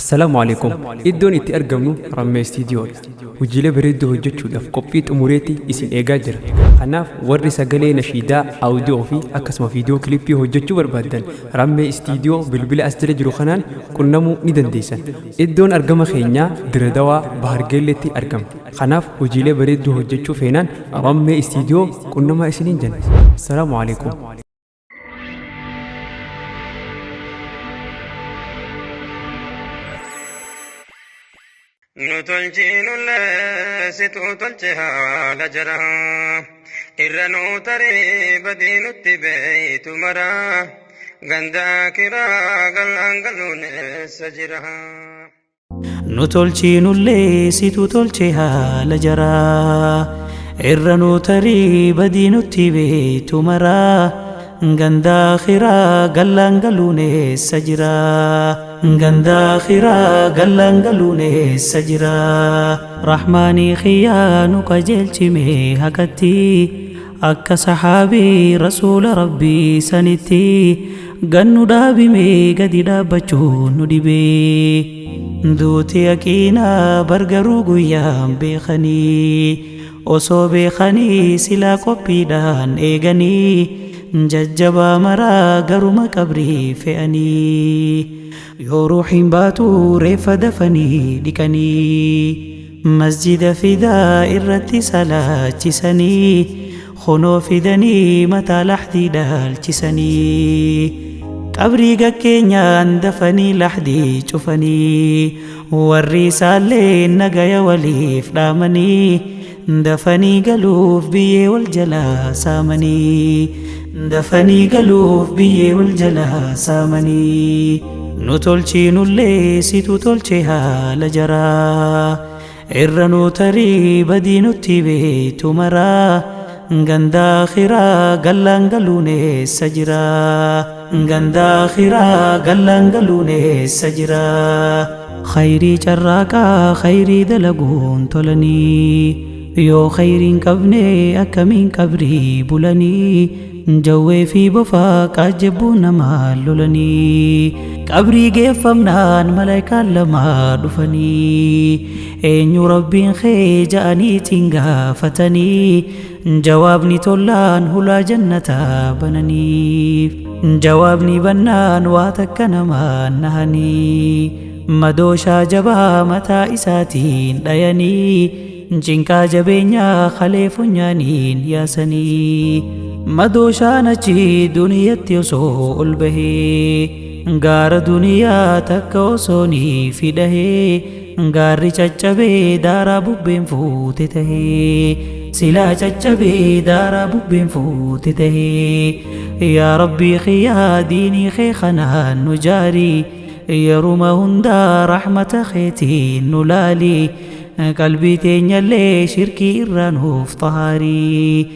Assalaamu Aleeykum. Iddoon itti argamnu Rammee Istiidiyoodha. Hojiilee bareedduu hojjechuudhaaf qophii xumureeti isin eegaa jira. Kanaaf warri sagalee nashiidaa, audio fi akkasuma viidiyoo kilippii hojjechuu barbaaddan Rammee Istiidiyoo bilbila as jala jiru kanaan qunnamuu ni dandeessan. Iddoon argama keenyaa Diredawaa Bahargeelleetti argama. Kanaaf hojiilee bareedduu hojjechuu feenaan Rammee Istiidiyoo qunnamaa isiniin jenna. Assalaamu Aleeykum. Nu tolchiinullee situ tolche haala jara irra nu taree badii nutti beeytu mara ganda kiraa galaan galuun eessa jira. Nu tolchiinullee situ tolche haala jaraa irra nu tarii badii nutti beeytu maraa ganda akhiraa gallaan galuun eessa jira ganda akhiraa gallaan galuun eessa jira rahmaanii khiyyaa nu qajeelchime haqatti akka sahaabii rasuula rabbii sanitti gannu dhaabime gadi dhaabbachuu nu dhibee duuti yaqiinaa bargaruu guyyaan beekanii osoo beekanii silaa qophiidhaan eeganii jajjabaa maraa garuma qabrii fe'anii yoo ruuxiin baatu reeffa dafanii dhiqanii masjida fidaa irratti salaachisanii kunoo fidanii mataa lahdii dhaalchisanii qabrii gakkeenyaan dafanii lahdii cufanii warri isaallee nagaya waliif dhaamanii dafanii galuuf biyyee wal jalaa saamanii dafanii galuuf biyyee wal jalaa saamanii nu tolchiinullee situ tolche haala jaraa irra nu tarii badii nutti beeytu maraa ganda akhiraa gallaan galuun eessa jira ganda akhiraa gallaan galuun eessa jira khayrii carraaqaa khayrii dalaguun tolanii yoo khayriin qabne akkamiin qabrii bulanii jawwee fi bofaa qaajjabbuu namaa lolanii qabrii geeffamnaan malaayikaan lamaa dhufanii eenyu rabbiin kee ja'aniitiin gaafatanii jawaabni tollaan hulaa jannataa bananiif jawaabni bannaan waa takka namaan nahanii madooshaa jabaa mataa isaatiin dhayanii cinqaa jabeenyaa kalee funyaaniin yaasanii madooshaan achi duniyatti osoo ol bahee gaara duniyaa takka osoo ni fidahee gaarri caccabee daaraa bubbeen fuute tahee silaa caccabee daaraa bubbeen fuute tahee yaa rabbii kiyyaa diinii kee kanaan nu jaarii yeruma hundaa rahmata keetiin nu laalii qalbii teenyallee shirkii irraa nuuf xahaarii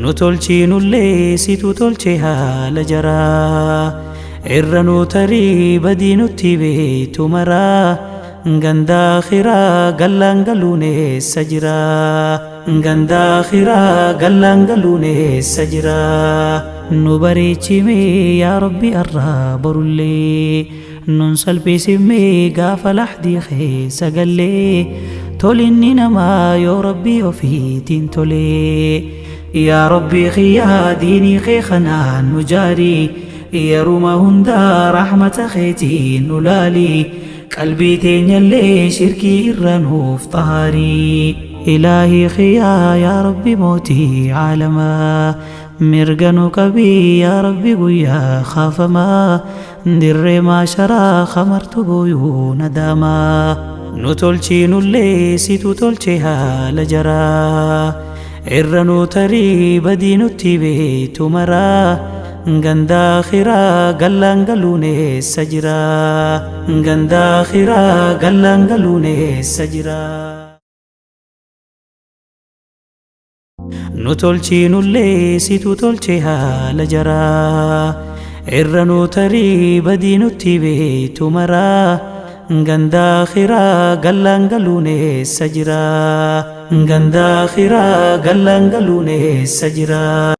nu tolchiinullee situ tolche haala jaraa irra nu tarii badii nutti beeytu maraa ganda akhiraa gallaan galuun eessa jira ganda akhiraa gallaan galuun eessa jira nu bareechime yaa rabbi arraa borullee nun salphisime gaafa lahdii keessa gallee tolinni namaa yoo rabbii ofiitiin tolee yaa rabbii kiyyaa diinii kee kanaan nu jaarii yeruma hundaa rahmata keetiin nu laalii qalbii teenyallee shirkii irra nuuf xahaarii ilaahii kiyyaa yaa rabbi mootii caalamaa mirga nu qabii yaa rabbi guyyaa kaafamaa dirree maasharaa kamartu booyuu nadaamaa nu tolchiinullee situ tolche haala jaraa irra nu tarii badii nutti beeytu maraa ganda akhiraa gallaan galuun eessa jira ganda akhiraa gallaan galuun eessa jira nu tolchiinullee situ tolche haala jaraa irra nu tarii badii nutti beeytu maraa ganda akhiraa gallaan galuun eessa jira ganda akhiraa gallaan galuun eessa jira.